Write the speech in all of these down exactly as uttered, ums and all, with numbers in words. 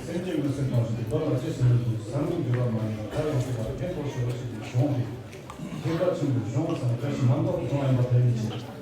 སེམས་ཅན་མི་སེམས་ཐམས་ཅད་ཀྱི་དོན་ལ་ཅི་ཟེར་ན་འདུག་བསམ་བློ་འགྱུར་བ་མ་ཡིན་པར་མཐར་ཡོང་ཐུབ་པར་ཕན་ཐོགས་ཤོག་ཅེས་པའི་གཞུང་དེ། ཐེག་པ་ཆེན་པོའི་གཞུང་བསམ་བཀྲ་ཤིས་རྣམ་དག་ཏུ་གཏོང་བ་ཡིན་པ་ཕལ་མི་ཆེ།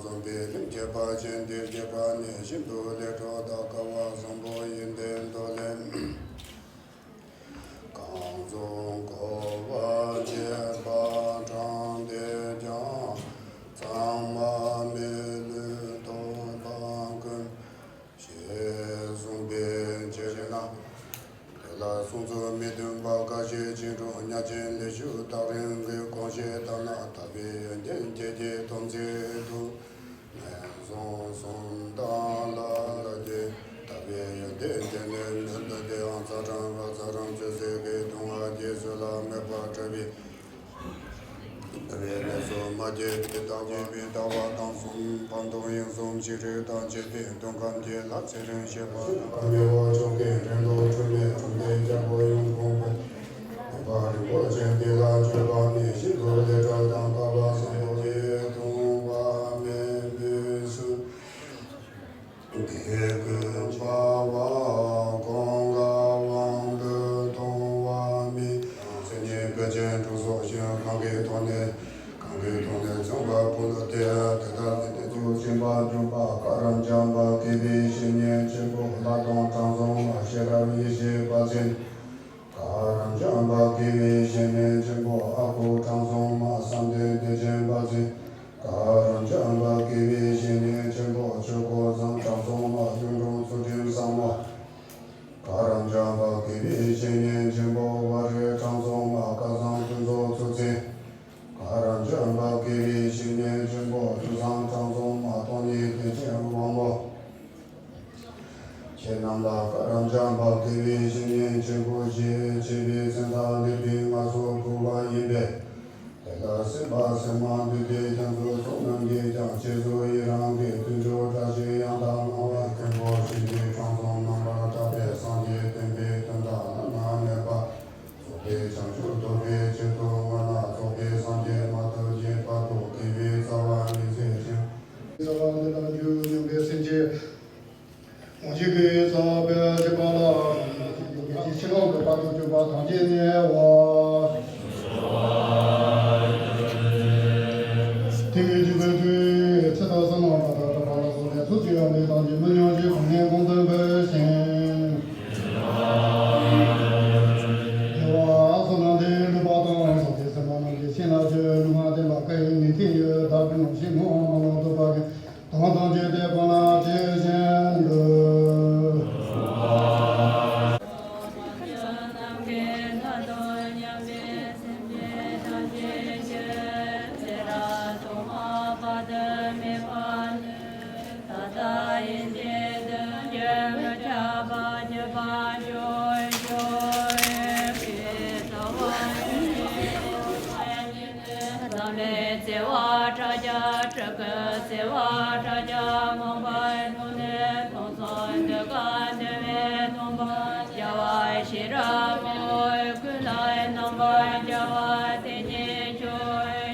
བཟུང་བའི་ལྷུན་གྱིས་འཕགས་ཆེན་དེར་སྐྱེས་པ་ནི་ཤིན་ཏུ་ལས་འཕྲོ་དང་བསྐལ་པ་བཟང་པོ་ཡིན་ཏེ། མདོ་ལས། གང་གསུང་གོ་བ་འདྲེས་པ་དྲངས་ཏེ་ཀྱང་། གཙང་མ་མི་ལུས་ཐོབ་པ་ཀུན། ཞེས་གསུངས་པའི་ཕྱིར་ན། དེ་ལ་གསུང་རྩོམ་མི་བདུན་པ་ཀ་ཤི་ཆོས་དྲུག་གཉའ་ཆེན་ལས་ཞུགས་ཐག་རིང་གི་དགོངས་བཞེད་ལྟར་ན། དག་པའི་ཡོན་ཏན་བརྒྱད་ཀྱི་སྡོམ་ཚིག་ཏུ། ངན་སོང་གསུམ་དང་ལ་ལ་སྟེ། དག་པའི་ཡོན་ཏན་བརྒྱད་ནི་མི་འདོད་དེའང་ཚ་གྲང་རག་ཚ་གྲང་ཚོད་བསྲེ་གི་སྡུག་བསྔལ་གྱིས་བཟོད་གླགས་མེད་པར་བཀྲལ་བའི། དག་པའི་གནས་སུ་མ་སྐྱེས་པའི་ལྟ་བ་དང་གསུམ་ཕན་འདོགས་དབྱིངས་གསུམ་ཞི་ཁྲོ་དང་བཅས་པའི་འདོད་ཁམས་ཀྱི་ལྷ་ཚེ་རིང་ཞེས་པ་ནི། གང་གི་འོག་ཕྱོགས་ཀྱི་འགྲན་བསྡུར་འཁྲུལ་མེད་གྲོང་སྡེ་རྒྱལ་པོ་ཡོངས་བཟུང་བའི། མེ་འབར་རིན་པོ་ཆེ་འདི་ལ་སྤྱོད་པ་ནི་ཤིན་ཏུ་ལས་འཕྲོ་དང་བསྐལ་པ་བཟང་པོ་ཡི་ལྟུང་བ་མེད་པའི་ཚུལ། དགེ་བསྐུལ་བ་གང་ག་དབང་པོས་གཏོང་བ་མིན། སེམས་ཉིད་ཀུན་ཅན་དྲུག་སོགས་ཞིང་གང་གི་ཐོག་ནས། གང་གི་ཐོག་ནས་བྱུང་བ་ཀུན་ཏུ་སྟེ། དེ་ལྟར་སེམས་ཅན་ཚུལ་ཁྲིམས་པ་འཇོམས་པ་དཀར་རམ་འཇམ་དཔལ་དགེ་བའི་བཤེས་གཉེན་ཆེན་པོ་ལྷ་དང་དྲང་སྲོང་མ་ཤེས་རབ་ཡེ་ཤེས་དཔལ་ཆེན། དཀར་རམ་འཇམ་དཔལ་དགེ་བའི་བཤེས་གཉེན་ཆེན་པོ་ཨ་ཁུ་དྲང་སྲོང་མ་བསམ་གཏན་བདེ་ཆེན་དཔལ་ཆེན། དཀར་རམ་འཇམ་དཔལ་དགེ་བའི་བཤེས་གཉེན་ཆེན་པོ་ཆོས་འཁོར་བཟང་དྲང་སྲོང་མ་གཡུང་དྲུང་ཚུལ་ཁྲིམས་བཟང་མོ། དཀར་རམ་འཇམ་དཔལ་དགེ་བའི་བཤེས་གཉེན་ཆེན་པོ་ཝ་རེ་དྲང་སྲོང་མ་སྐལ་བཟང་ཕུན་ཚོགས་ཚུལ་ཁྲིམས། དཀར་རམ་འཇམ་དཔལ་དགེ་བའི་བཤེས་གཉེན་ཆེན་པོ་ཆུ་བཟང་དྲང་སྲོང་མ་སྟོང་ཉིད་བདེ་ཆེན་དབང་མོ། ཁྱེད་རྣམས་ལ་དཀར་རམ་འཇམ་དཔལ་དགེ་བའི་བཤེས་གཉེན་ཆེན་པོ་ཞེས་བྱ་བའི་མཚན་རྟགས་འདི་ཕུལ་ང་ཚོ་ཕུལ་བ་ཡིན་པས། དེ་ལ་སེམས་དཔའ་སེམས་མ་འདུས་ཏེ་རྒྱ་མཚོ་ཚོགས་རྣམས་ཀྱིས་ཀྱང་རྗེས་སུ་ཡི་རང་གི་མཐུན་འཇུག་བཀྲ་ཤིས་ཡང་དག་གནང་བའི་མཁན་པོ་ཞིག་གིས་དྲང་སྲོང་རྣམ་པར་དག་པའི་སངས་རྒྱས་བསྟན་པའི་དོན་དག་བླ་ན་མེད་པ། རྫོགས་པའི་བྱང་ཆུབ་ཐོབ་པའི་ཆེད་དུ་སྔོན་ལ་རྫོགས་པའི་སངས་རྒྱས་མ་ཐོབ་ཀྱི་བར་དུ་དགེ་བའི་རྩ་བ་ཉིད་འཛིན་ཞིང་། རྩ་བ་འདི་ལ་འཇུག་སྙམ་པའི་སེམས་བསྐྱེད། དབང་བཞི་གི་རྩ་བ་དཔེ་བྱེད་པ་ལ། ཡེ་ཤེས་ཕྱི་ནང་གི་བར་དུ་གྱུར་པ་ཐམས་ཅད་གནས་པ། ཐིམ་པའི་འཇུག་པའི་དུས་ཚེ་དང་བསོད་ནམས་པ་དང་གྲགས་པ་ལ་སོགས་པའི་ཚོགས་ཀྱི་དབང་པོས་ཐམས་ཅད་མི་ཉམས་ཀྱི་གོ་གནས་གོང་དུ་འཕེལ་ཞིང་། དེ་བ་བསོད་ནམས་དེ་ལུས་པ་དང་བསོད་ནམས་དེ་སེམས་པ་རྣམས་ཀྱི་ཤིང་ལ་སྤྱོད་ལུས་ངག་ལྡན་པ་ཀ་ཡི་ནི་ཐིག་ཡོད་དག་གི་ནང་བཞིན་ངོ་བོ་མ་ལོག་ཐུབ་པ་གི། དང་ཐམས་ཅད་དེ་ཀུན་ལ་དེ་བཞིན་དུ། ནམ་ལས་བརྩེ་བ་ཕྲ་རྒྱས་སྤྲུལ་སྐུ་བརྩེ་བ་ཕྲ་རྒྱས་མང་པོའི་ཐོག་ནས་སྟོང་གསུམ་འདུས་ཀ་འདུས་མའི་སྟོང་པ་རྒྱལ་བ་ཤེས་རབ་འོད་ཀུན་ལ་རྣམ་པར་རྒྱལ་བ་དེ་ཉིད་མཆོད།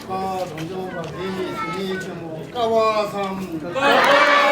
ཀ་རང་བྱུང་བ་རིགས་ཀྱི་ཞི་བའི་ཆེན་མོ་ཀ་བ་སམ།